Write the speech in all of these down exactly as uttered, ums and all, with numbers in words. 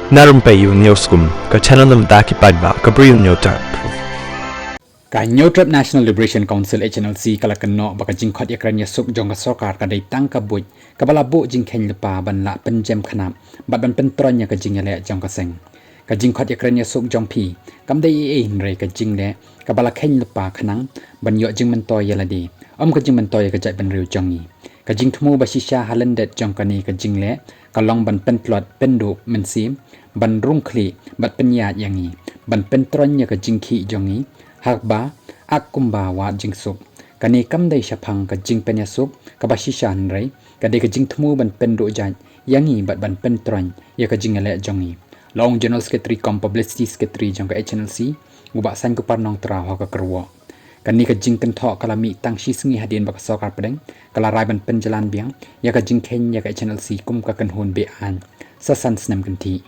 Na rympei ïa u Hynñiewskum, ka channel na bynta ki paidbah kaba ïohi hynñiewtrep. Ka Hynñiewtrep National Liberation Council, H N L C, ka la kynnoh ba ka jingkhot ïakren ïasuk jong ka sorkar ka dei tang ka buit kaba la buh jingkheiñ lypa ban lah pynjem khnap bad ban pyntroiñ ïa ka jingïaleh jong ka seng. Ka jingkhot ïakren ïasuk jong phi kam dei ei ei hynrei ka jingleh kaba la kheiñ lypa khnang ban ïoh jingmyntoi ïa lade, ym ka jingmyntoi ïa ka jaitbynriew jong ngi. Ka jingthmu ba shisha ha lyndet jong kane ka jingleh ka long ban pyntlot pynduh mynsiem, ban rung khlieh bad pynïaid ïa ngi, ban pyntroiñ ïa ka jingkhih jong ngi ha kaba ak kumba wad jingsuk. Kane kam dei shaphang ka jingpynïasuk kaba shisha hynrei ka dei ka jingthmu ban pynduh jait ïa ngi bad ban pyntroiñ ïa ka jingïaleh jong ngi, la ong General Secretary cum Publicity Secretary jong ka H N L C, u Bah Saiñkupar Nongtraw, ha ka kyrwoh. Kane ka jingkynthoh ka la mih tang shi sngi hadien ba ka sorkar pdeng ka la rai ban pynjlan biang ïa ka jingkheiñ ïa ka H N L C kum ka kynhun be-aiñ sa san snem kynthih.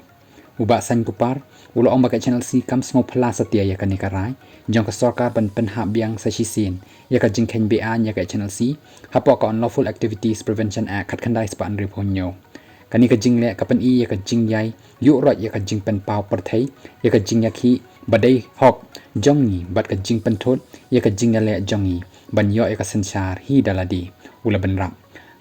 U Bah Saiñkupar u la ong ba ka H N L C kam sngewphylla satia ïa kane ka rai jong ka sorkar ban pynhap biang sa shisien ïa ka jingkheiñ be-aiñ ïa ka H N L C hapoh ka Unlawful Activities Prevention Act khatkhyndai spah hynriewphew hynñiew. Kane ka jingleh ka pyni ïa ka jingïai ïuhroit ïa ka jingpynpaw pyrthei ïa ka jingïakhih ba dei hok jong ngi bad ka jingpynthut ïa ka jingïaleh jong ngi ban ïoh ïa ka synshar hi da lade, u la bynrap.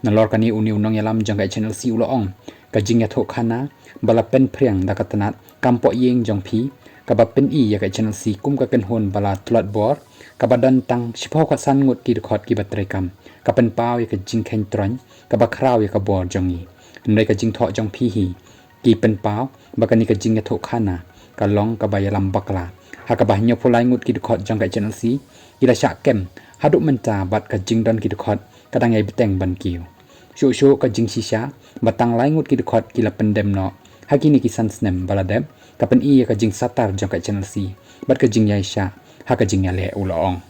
Nalor kane une u nongïalam jong ka H N L C u la ong, ka jingïathuhkhana ba la pynphriang da ka tnat kam poh ïing jong phi kaba pyni ïa ka H N L C kum ka kynhun ba la tlot bor kaba don tang shiphew san ngut ki dkhot kiba treikam ka pynpaw ïa ka jingkheiñ troiñ kaba khraw ïa ka bor jong ngi. Hynrei ka jingthoh jong phi hi ki pynpaw ba kane ka jingïathuhkhana ka long kaba ïalam bakla ha kaba hynñiewphew lai ngut ki dkhot jong ka H N L C ki la shah kem haduh mynta bad ka jingdon ki dkhot ka dang ïai bteng ban kiew. Shuh shuh ka jingshisha ba tang lai ngut ki dkhot ki la pyndem noh ha kine ki san snem ba la dep ka pyni ïa ka jingsatar jong ka H N L C bad ka jingïaishah ha ka jingïaleh, u la ong.